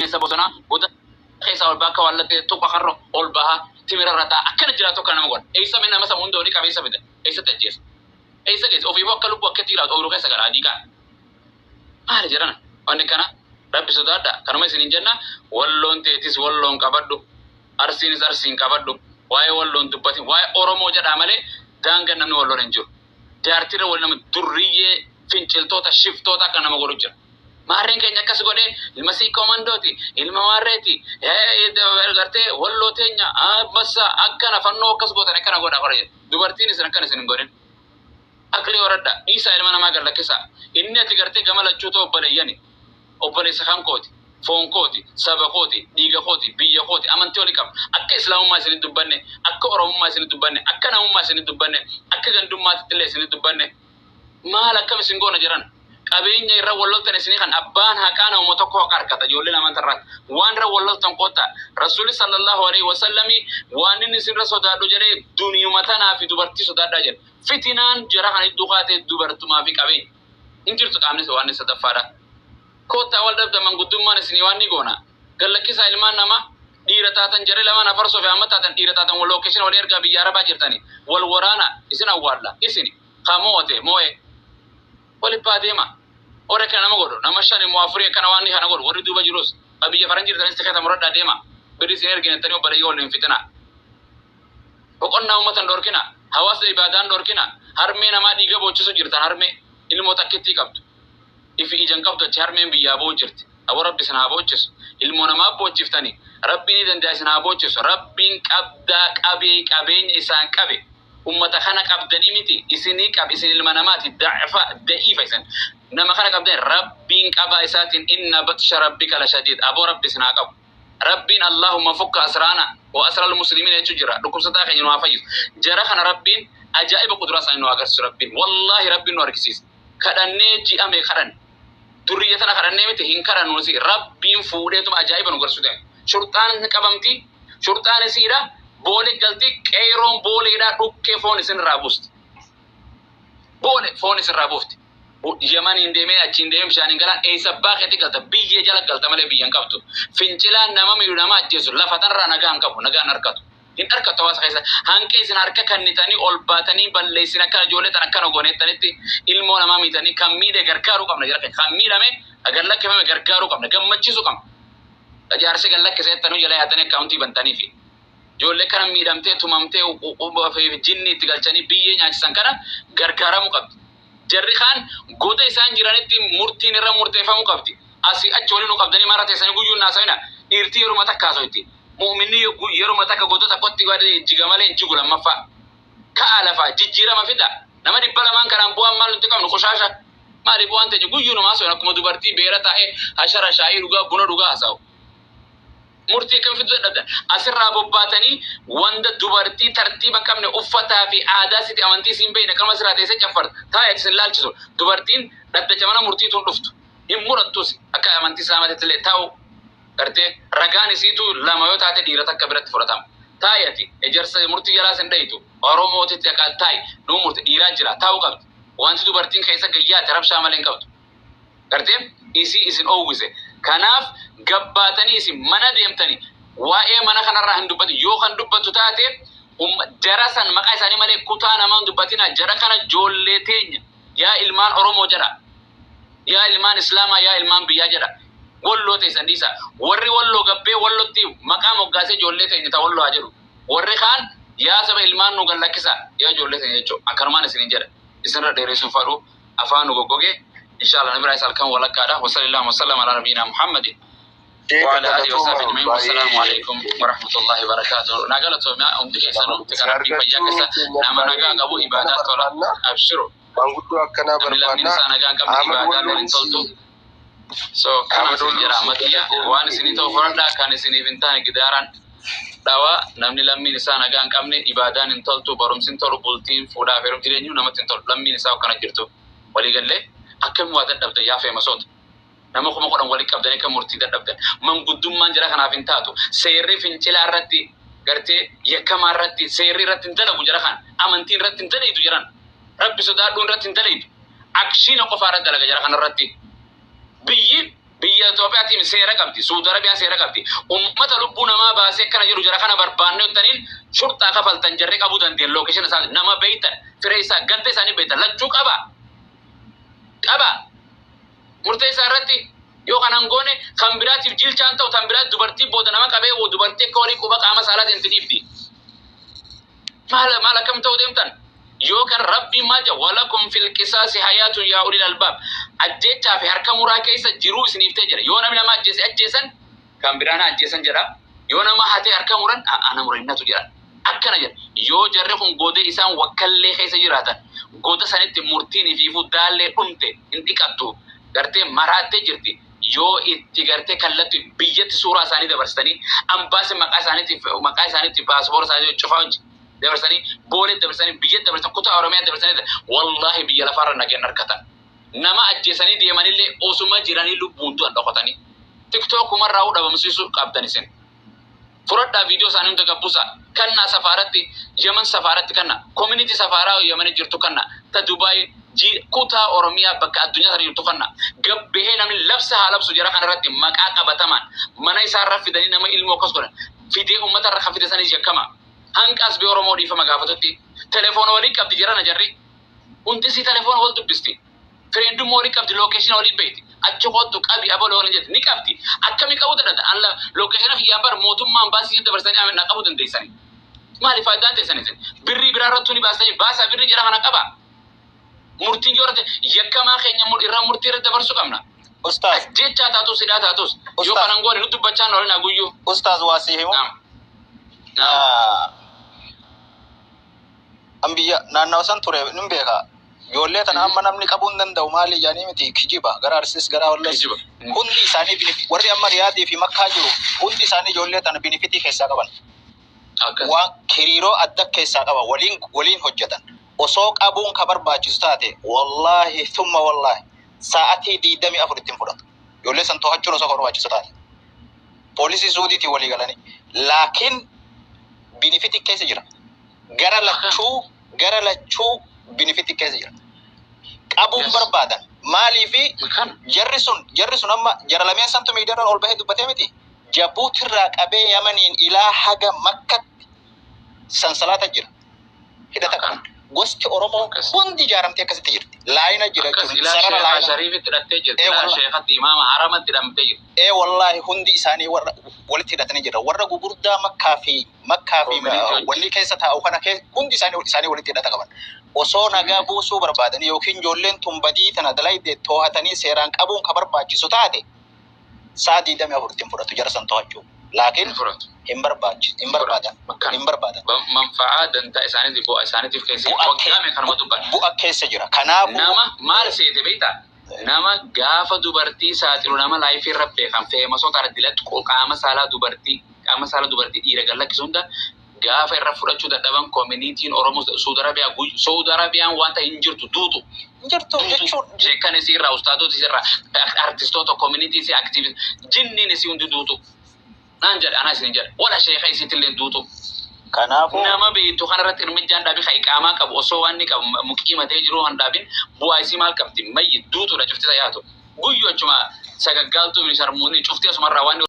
Bineensa bosonaa goda keessaa ol bakka waan lattee tuqa karra ol bahaa timira irra ta'a akkana jiraatu akka nama godha. Eessa mee nama sama hunda olii qabeessa fida? Eessatti ajjeesa? Eessa geessa? Ofiifuu akka lubbuu akkatti jiraatu ooyiruu keessa gala adii kaan. Maali jedhana? Wanni kana Rabbi sodaadha. Kanuma isiniin jenna, Walloon teetis Walloon qabadhu. Arsiinis Arsiin qabadhu. Waa'ee Walloon dubbatin. Waa'ee Oromoo jedhaa malee daangan namni wal lola hin jiru. Jaartiirra wal nama durriyyee finciltoota shiftoota akka nama godhu jira. Maarreen keenya akkas godhee ilma siiqqoo mandooti, ilma maarreeti, gartee Walloo teenya bassa akkana fannoo akkas gootan akkana godha bara jedhe. Dubartiin isin akkana isin hin godhin. Aqlii horadha. Dhiisaa ilma namaa gad lakkisaa. Inni ati gartee gama lachuutu obboleeyyani. Obboleessa kan kooti, foon kooti, saba kooti, dhiiga kooti, biyya kooti, amantii wali qabna. Akka Islaamummaa isinitti dubbanne, akka Oromummaa isinitti dubbanne, akka namummaa isinitti dubbanne, akka gandummaatitti illee isinitti dubbanne. Maal akkam isin goona jedhan. Qabeenya irra wal loltan isinii kan abbaan haqaa namuma tokko haqa harkata ijoollee lamaan tarraa. Waan irra wal loltan koottaa. Rasuulli sallallahu alaihi wasallami waan inni isinirra sodaadhu jedhee duniyuma tanaa fi dubartii sodaadhaa jedhe. Fitinaan jara kana iddoo kaatee dubartumaa fi qabeenya. Hin jirtu qaamni waan sadaffaadha. Koottaa wal dhabda manguddummaan isinii waan ni goona. Gad lakkisaa ilmaan namaa. Dhiira taatan jarri lamaan afarsoo fi amma taatan dhiira taatan wal location walii ergaa biyya arabaa jirtani. Wal waraana isin awwaalla. Isini ka moo'ate moo'e. Walibbaa deema. Warri akkana nama godhu nama shan immoo afurii akkana waan kana godhu warri duuba jirus ka biyya faran jirtanis tikeeta muradhaa deema. Birri isin ergina jettanii obboleeyyii wal hin fixinaa. Boqonnaa ummata hin dhorkina. Hawaasa ibaadaa hin dhorkina. Harmee namaa dhiiga boochisu jirtan harmee ilmoo takkittii qabdu. Ifi ija hin qabdu achi harmeen biyyaa boo'u jirti. Abo Rabbi isin haa boochisu. Ilmoo namaa boochiftani. Rabbi ni danda'a isin haa boochisu. Rabbiin qabdaa qabee qabeenya isaan qabe. Ummata kana qabdanii miti isinii qab isin ilma namaati da'fa da'iifa isin. Nama kana qabdanii Rabbiin qabaa isaatiin inna batsha rabbika la shadiid. Aboo Rabbi isin haa qabu. Rabbiin Allahumma fukka asraana wa asral muslimiina jechuu jira. Dhukkubsataa keenya nu haa fayyisu. Jara kana Rabbiin ajaa'iba kuduraa isaanii nu haa agarsiisu Rabbiin. Wallaahi Rabbiin nu argisiisa. Kadhannee ji'a mee kadhanne. Durriyya tana kadhannee miti hin kadhannu nuti. Rabbiin fuudheetuma ajaa'iba nu garsiisuu deema. Shurxaan ni qabamti. Shurxaan isiidha. Boole galti. Qeeyroon booleedha. Dhukkee foon isinirraa buusti. Boole foon isinirraa buufti. Yamaniin deemee achiin deemee bishaaniin galaan eessa abbaa keetti galta biyyee jala galta malee biyya hin qabdu. Fincilaan nama miidhu nama ajjeesu lafa tanarraa nagaa hin qabu nagaa hin argatu. Hin argattu hawaasa keessa hanqa isin harka kannitanii ol baatanii balleessin akkana ijoollee tan akkana goonettanitti ilmoo namaa miitanii kan miidhe gargaaruu qabna jara keenya kan miidhame gad lakkifame gargaaruu qabna gammachiisuu qabna. Jaarsi gad lakkise jettanuu jala yaatanii akkaawuntii bantaniifi. Ijoollee kana miidhamtee tumamtee jinni itti galchanii biyyee nyaachisan kana gargaaramuu qabdi. Jarri kaan goda isaan jiranitti murtiin irra murteeffamuu qabdi. Asii achi wali nu qabdanii maarra teessanii guyyuu hin haasawina. Dhiirti yeruma takka haasoytti. Mu'minni yeruma takka goda tokkotti jiga malee hin jigu lammaffaa. Ka'aa lafaa jijjiirama fida. Nama 200n kanaan bu'aan maal nuti qabnu qoshaasha. Maali bu'aan teenya guyyuu numa haasawina akkuma dubartii beera taa'ee hashara shaayii dhugaa buna dhugaa haasawu. Murtii akkam fiduu dadhabdan? Asirraa bobbaatanii wanda dubartii tartiiba hin qabne uffataa fi aadaa siti amantii siin beekne akkanuma asirraa teessee caffarta. Taa'e ati sin laalchisu. Dubartiin dhaddacha mana murtiitu hin dhuftu. Hin murattus akka amantii islaamaatitti illee taa'u gartee ragaan isiitu lama yoo taate dhiira takka biratti fudhatama. Taa'i ati ejersa murtii jalaa sin dhayitu. Oromootitti akka taa'i nuu murte dhiiraa jira taa'uu qabdi. Wanti dubartiin keessa gayyaate rabshaa malee hin qabdu. Gartee isii isin oowwise. Kanaaf gabbaatanii isin mana deemtani waa'ee mana kanarraa hin dubbatin. Yoo kan dubbattu taate jara san maqaa isaanii malee kutaa namaa hin dubbatinaa. Jara kana joollee teenya yaa ilmaan Oromoo jedha. Yaa ilmaan Islaamaa yaa ilmaan biyyaa jedha. Walloo teessan dhiisaa. Warri Walloo gabbee Wallotti maqaa moggaasee ijoollee teenya ta Walloo haa jedhu. Warri kaan yaa saba ilmaan nu gad lakkisaa yaa ijoollee teenya jechuudha. Akkanumaan isiniin jedha. Isinirra dheeressuun fadhu. Afaan nu goggoge inshallah na biraa isa halkan walakkaadha. Wasallallahu wasallam ala nabiyina Muhammadin Sheeka wa ala alihi wa galatooma sahbihi ajma'in. Wassalaamu baay'ee alaikum wa rahmatullahi wa barakatuh. Na galatooma hundi nama keessanuu si kan Rabbii fayyaa argachuu keessa keenyaaf nama nagaa baay'ee qabu kana ibaadaa tola barbaanna. abshiru. Maanguddoo akkanaa Namni lammiin barbaanna. isaa nagaa hin qabne Ahmad ibaadaan hin Walloonis toltu. So kana Ahmad isin jedha Walloonis amma kiyya waan galatoomi. isinii ta'u fudhadhaa kan isiniif hin taane gidaaraan dhawa. Namni lammiin isaa nagaa hin qabne ibaadaan hin toltu barumsi hin tolu bultiin fuudhaa fi heerumni jireenyu namatti hin tolu lammiin isaa akkana jirtu walii gallee akkam waa dadhabdan yaa feemasoota nama 10,000 walii qabdanii akka murtii dadhabdan manguddummaan jara kanaaf hin taatu seerri fincilaa irratti gartee yakkamaa irratti seerri irratti hin dalagu jara kan amantiin irratti hin dalaydu jaran Rabbi sodaadhuun irratti hin dalaydu akshiina qofaa irratti dalaga jara kana irratti biyyi Biyya Itoophiyaatiin seera qabdi. Suudi Arabiyaan seera qabdi. Ummata lubbuu namaa baasee akkana jedhu jara kana barbaanne jettaniin shurxaa kafaltan jarree qabuu dandeen location isaa nama beeytan, firee isaa, ganda isaanii beeytan lachuu qaba. Qaba. Murtee isaa irratti yoo kanan goone kan biraatiif jilchaan ta'u, tan biraa dubartii booda nama qabee dubartii akka horii quba qaama saalaatiin itti dhiibdi. Maal maal akkam ta'uu deemtan? Yoo kan Rabbiin maal jedha? Walakum fil qisaasi hayaatun yaa ulil albaab. Ajjeechaa fi harka muraa keessa jiruu isiniif ta'e jedha. Yoo namni nama ajjeese ajjeesan, kan biraa na ajjeesan jedha. Yoo nama hatee harka muran, ana murannatu jedha. Akkana jedha. Yoo jarri kun goda isaan wakkallee keessa jiraatan, goda sanitti murtiin ifiifuu daallee dhumte hin dhiqattu. Gartee maraattee jirti. Yoo itti gartee kallatti biyyatti suuraa isaanii dabarsitanii, ambaasi maqaa isaaniitti paaspoora isaanii cufaa dabarsanii, boolee dabarsanii, biyyatti dabarsan, kutaa Oromiyaa dabarsanii, wallaahi biyya lafaarra nageen harkatan. Nama ajjeesanii deemanillee osuma jiranii lubbuun du'an dhokatanii. Tiktookumarraa dhabamsiisuu qabdan isin. Fudhadhaa, viidiyoo isaanii hunda gabbusa. Kannaa safaaratti, Yemen safaaratti kanna, community safaaraa Yemen jirtu kanna, ta Dubaay, kutaa Oromiyaa bakka addunyaa sana jirtu kanna. Gabbahee namni labsa haa labsu jara kanarratti maqaa qabatamaan mana isaarra fidanii nama ilmoo akkas godhan. Fidee uummata irra kan fide sanis yakkama. Hanqas bee Oromoo dhiifama gaafatutti. Telefoona walii qabdi jara na jarri. Hundi si telefoona wal dubbisti. Friendummaa walii qabdi, location walii beekti. Achi kottu qabi abaloo ni jetti. Ni qabdi. Akkami qabuu dadhabda? Alla location fiyyaan bar mootummaan baasii dabarsanii na qabuu dandeessanii. Maali faayidaan teessan isin? Birrii biraa irrattuu ni baasanii baasaa, birrii jedha kana qaba. Murtiin yoo irratti yakkamaa keenya irra murtii irra dabarsuu qabna. Ustaaz, Jechaa taatus, hidhaa taatus. Yoo Ustaaz. kanan goone nu dubbachaa nu olin guyyuu. Ustaaz, waa si himu. Naam. Naam. An biyya naannawa san ture nin beeka. Ijoollee tana amma namni qabuu hin danda'u maali jedhanii miti, kijiba, gara Arsiis gara Wallos. Kijiba. Hundi isaanii warri amma Riyaadii fi Makkaa jiru hundi isaanii ijoollee tana benefitii keessaa qaban. Akkas. Waan hiriiroo adda keessaa qaban, waliin waliin hojjetan. Osoo qabuun ka barbaachisu taate, wallaahi thumma wallaahi, sa'atii 24 ittiin fudhatu. Ijoollee san to'achuun osoo ka barbaachisu taate. Poolisii Suudiitiin walii galanii. Laakiin benefitii keessa jira. Gara lachuu benefitii keessa jira. Qabuun barbaadan. Maaliifi Kana. jarri sun amma jara lameen santu miidiyaarra ol bahee dubbatee miti. Jabuutirraa qabee Yamaniin ilaa haga Makkatti sansalaata jira. Hidhata qaban. Gosti Oromoo hundi ijaaramtee akkasitti jirti. Laayina jira Akkas jechuun ilaa sarara sheekhaa laayina. Shariifitti hidhattee jirti. Ee Ilaa wallaahi. sheekatti imaama haramatti hidhamtee jirti. Ee wallaahi, hundi isaanii warra walitti hidhatanii jira. Warra gugurdaa Makkaa fi Community wajjin. wanni keessa taa'u kana keessa hundi isaanii walitti hidhata qaban. Osoo nagaa buusuu barbaadanii yookiin ijoolleen tun badii tana dalayde to'atanii seeraan qabuun ka barbaachisu taate, sa'a 24 ittiin fudhatu jara san to'achuu. Laakiin Hin fudhatu. hin barbaachisu, hin barbaadan, Makkaan. hin barbaadan. Manfa'aa dantaa isaaniitiif, bu'aa isaaniitiif keessa Bu'a waggaa meeqa kanuma dubban. Bu'a keessa jira. Kanaafuu Nama maal seete beektaa? Nama gaafa dubartii saaxilu, nama live irra beekan, famousoota dilatti qaama saalaa dubartii dhiira gad lakkisu hunda gaafa irra fudhachuu dadhaban, communityn Oromoo Saudi Arabiyaa, Saudi Arabiyaan wanta hin jirtu duutu. Hin jirtu jechuun. Sheekkan isii irraa, ustaadota isii irraa, artistoota, community isii, activist, jinniin isii hundi duutu. Naan jedha, anaa isin jedha. Wala sheeka isiitillee duutu. Kanaafuu Nama beektu kanarratti irmijjaan dhaabi, kan iqaamaa qabu osoo waan inni qabu muqiimatee jiru kan dhaabin, bu'aa isii maal qabdi? Mayyi duutuudha cufti yaatu. Guyyuu achuma sagaggaaltuu sharmuunni cufti asumarraa waan